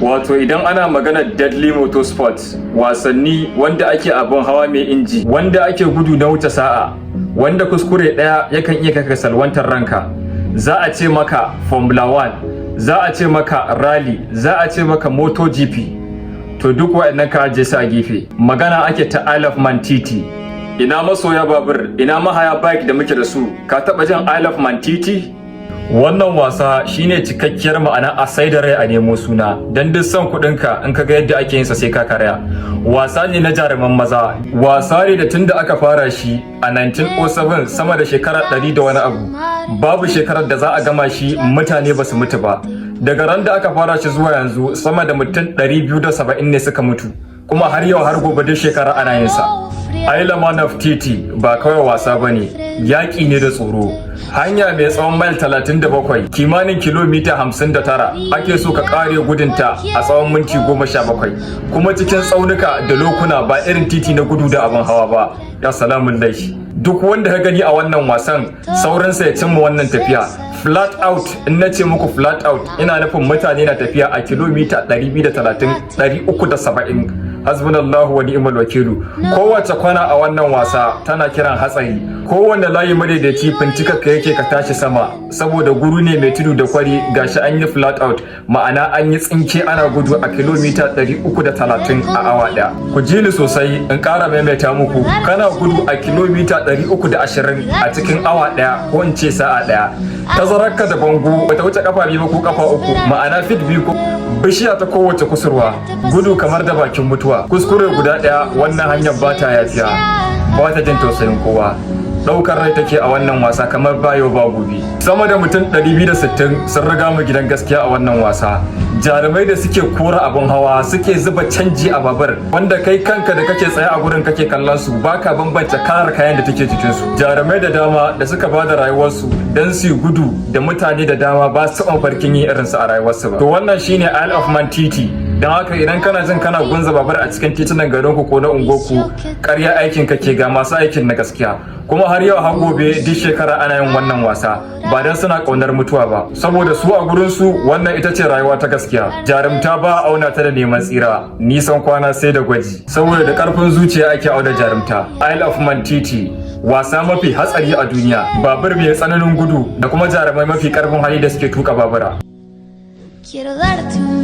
Wato idan ana maganar deadly motorsports, wasanni wanda ake abin hawa mai inji, wanda ake gudu na wuce sa'a, wanda kuskure ɗaya yakan iya kai salwantar ranka, za a ce maka Formula 1, za a ce maka rally, za a ce maka MotoGP. To, duk waɗannan ka ajiye su a gefe. Magana ake ta Isle of Man TT. Ina masoya babur, ina mahaya bike da muke da su, ka taɓa jin Isle of Man TT? Wannan wasa shine cikakkiyar ma'ana a sai da rai a nemo suna, don duk son kuɗinka, in ka ga yadda ake yin sa, sai ka karaya. Wasa ne na jaruman maza, wasa ne da tunda aka fara shi a 1907, sama da shekara 100 da wani abu, babu shekarar da za a gama shi mutane ba su mutu ba. Daga ran da aka fara shi zuwa yanzu, sama da mutum 270 ne suka mutu, kuma har yau har gobe duk shekara ana yin sa. Isle of Man TT ba kawai wasa ba ne, yaƙi ne da tsoro. Hanya mai tsawon mile 37, kimanin kilomita 59, ake so ka ƙare gudunta a tsawon minti 17, kuma cikin tsaunuka da lokuna, ba irin titi na gudu da abin hawa ba. Ya salamun laifi. Duk wanda ka gani a wannan wasan, saurinsa ya cimma wannan tafiya. Flat out, in na ce muku flat out, ina nufin mutane na tafiya a kilomita 230, 370. Hasbunallahu wa ni'mal wakilu. Kowace kwana a wannan wasa tana kiran hatsari. Kowanne layi madaidaici fincikar ka yake ka tashi sama, saboda guru ne mai tudu da kwari. Gashi an yi flat out, ma'ana an yi tsinke, ana gudu a kilomita 330 a awa daya. Ku ji ni sosai, in ƙara maimaita muku: kana gudu a kilomita 320 a cikin awa daya, ko in ce sa'a daya. Tazararka da bango bata wuce kafa 2 ba ko kafa 3, ma'ana feet 2 ko bishiya ta kowace kusurwa. Gudu kamar da bakin mutuwa. Kuskure guda ɗaya, wannan hanyar ba ta yafiya, ba ta jin tausayin kowa, ɗaukar rai take a wannan wasa kamar bayo ba gobe. Sama da mutum 260 sun riga mu gidan gaskiya a wannan wasa. Jarumai da suke kora abin hawa, suke zuba canji a babur, wanda kai kanka da kake tsaye a gurin kake kallon su, baka bambance kalar kayan da take jikin su. Jarumai da dama da suka bada rayuwarsu don su gudu da mutane da dama ba su taɓa farkin yin irinsu a rayuwarsu ba. To, wannan shine Isle of Man TT. Don haka idan kana jin kana gunza babur a cikin titunan garinku ko na unguwarku, ƙarya aikin kake, ga masu aikin na gaskiya. Kuma har yau har gobe, duk shekara ana yin wannan wasa, ba don suna ƙaunar mutuwa ba, saboda su a gurin su wannan ita ce rayuwa ta gaskiya. Jarumta ba a auna ta da neman tsira, nisan kwana sai da gwaji, saboda da ƙarfin zuciya ake auna jarumta. Isle of Man TT, wasa mafi hatsari a duniya, babur mai tsananin gudu da kuma jarumai mafi ƙarfin hali da suke tuka babura. Quiero darte un